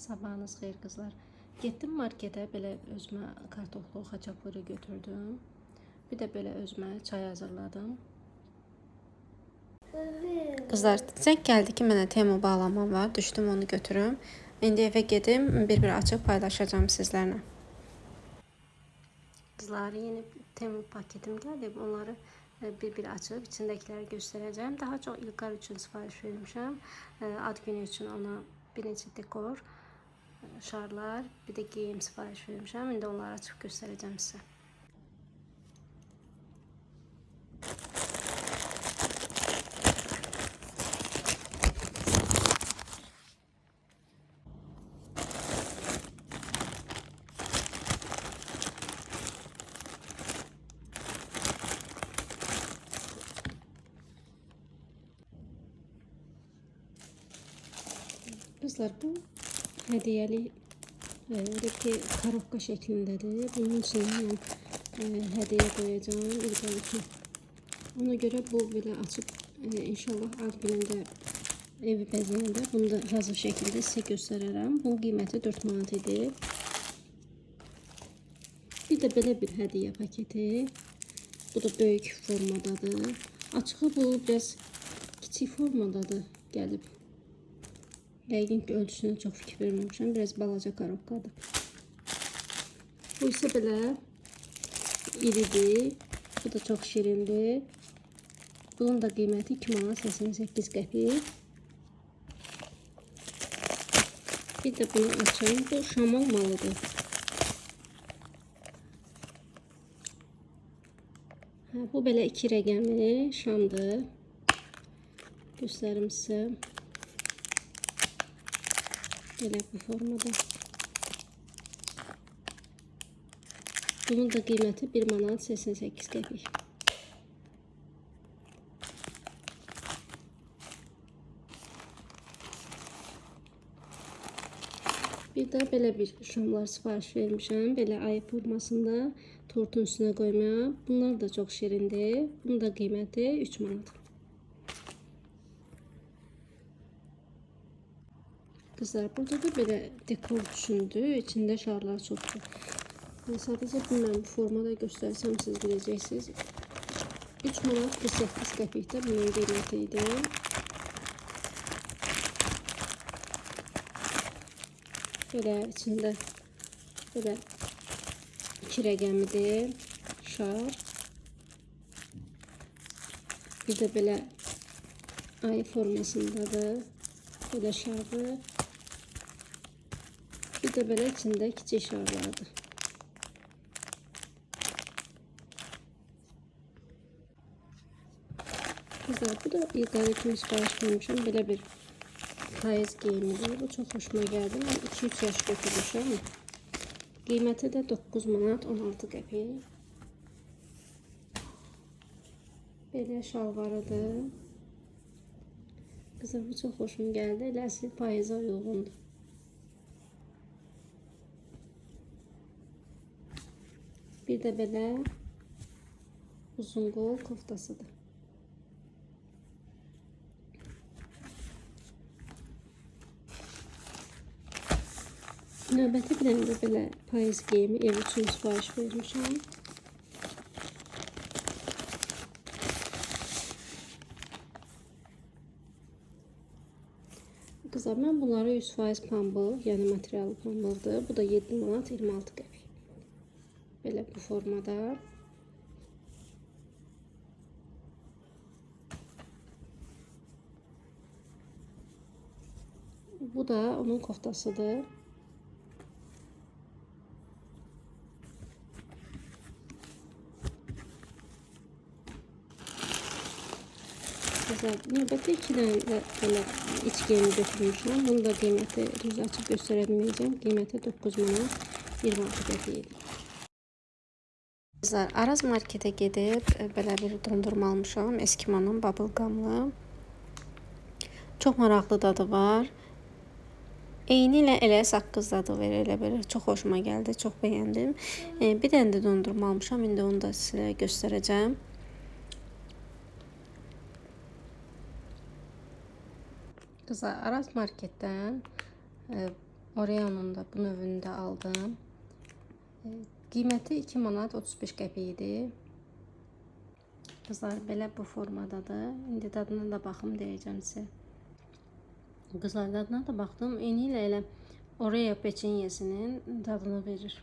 Sabahınız xeyir qızlar. Getdim marketə, belə özümə kartoflu xaçapuri götürdüm. Bir də belə özümə çay hazırladım. Qızlar, zəng gəldi ki, mənə Temu bağlamam var. Düşdüm onu götürüm. İndi evə gedim, bir-bir açıb paylaşacağım sizlərlə. Qızlar, yeni Temu paketim gəlib. Onları bir-bir açıb içindəkiləri göstərəcəm. Daha çox İlqar üçün sifariş vermişəm. Ad günü üçün ona bir neçə dekor, şarlar, bir də geyim sifariş vermişəm. İndi onları açıb göstərəcəm sizə. Qızlar, bu hədiyyəlik ki, karobka şəklindədir. Bunun içinə mən hədiyyə qoyacağam İlqar üçün. Ona görə bu belə açıb inşallah ad günündə evi bəzəyəndə bunu da hazır şəkildə sizə göstərərəm. Bunun qiyməti 4 manat idi. Bir də belə bir hədiyyə paketi. Bu da böyük formadadır. Açığı bu biraz kiçik formadadır gəlib. Yəqin ki, ölçüsünə çox fikir verməmişəm. Biraz balaca karobkadır. Bu isə belə iridir. Bu da çox şirindir. Bunun da qiyməti 2 manat 88 qəpik. Bir də bunu açayım. Bu şam olmalıdır. Hə, bu belə 2 rəqəmli şamdır. Göstərim sizə. Belə bu formada. Bunun da qiyməti 1 manat 88 qəpik. Bir də belə bir şamlar sifariş vermişəm. Belə ayı formasında tortun üstünə qoymaya. Bunlar da çox şirindir. Bunun da qiyməti 3 manat. Qızlar, burada da belə dekor düşündü. İçində şarlar çoxdur. Mən sadəcə bilmirəm, bu formada göstərsəm siz biləcəksiniz. 3 manat 48 qəpik də bunun qiyməti idi. Belə içində belə 2 rəqəmidir şar. Bir də belə ayı formasındadır. Belə şarı. Bir də belə içində kiçik şarlardır. Qızlar, bu da İlqar üçün sifariş vermişəm. Belə bir payız geyimidir. Bu çox xoşuma gəldi. Mən 2-3 yaş götürmüşəm. Qiyməti də 9 manat 16 qəpik. Belə şalvarıdır. Qızlar, bu çox xoşuma gəldi. Elə əsl payıza uyğundur. Bir də belə uzun qol koftasıdır. Növbəti bir dənə də belə payız geyimi ev üçün sifariş vermişəm. Qızlar, mən bunları 100% pambıq, yəni materialı pambıqdır. Bu da 7 manat 26 qəpik. Belə bu formada. Bu da onun koftasıdır. Qızlar, növbəti 2 dənə də belə iç geyimi götürmüşəm. Bunun da qiyməti düz açıb göstərə bilməyəcəm. Qiyməti 9 manat 26 qəpik idi. Qızlar, Araz marketə gedib belə bir dondurma almışam. Eskimo'nun bubblegumlı. Çox maraqlı dadı var. Eyni ilə elə saqqız dadı verir, elə belə. Çox xoşuma gəldi, çox bəyəndim. Bir dənə də dondurma almışam. İndi onu da sizə göstərəcəm. Qızlar, Araz marketdən Oreo'nun da bu növünü də aldım. Qiyməti 2 manat 35 qəpik idi. Qızlar, belə bu formadadır. İndi dadına da baxım, deyəcəm sizə. Qızlar, dadına da baxdım. Eynilə elə Oreo peçenyesinin dadını verir.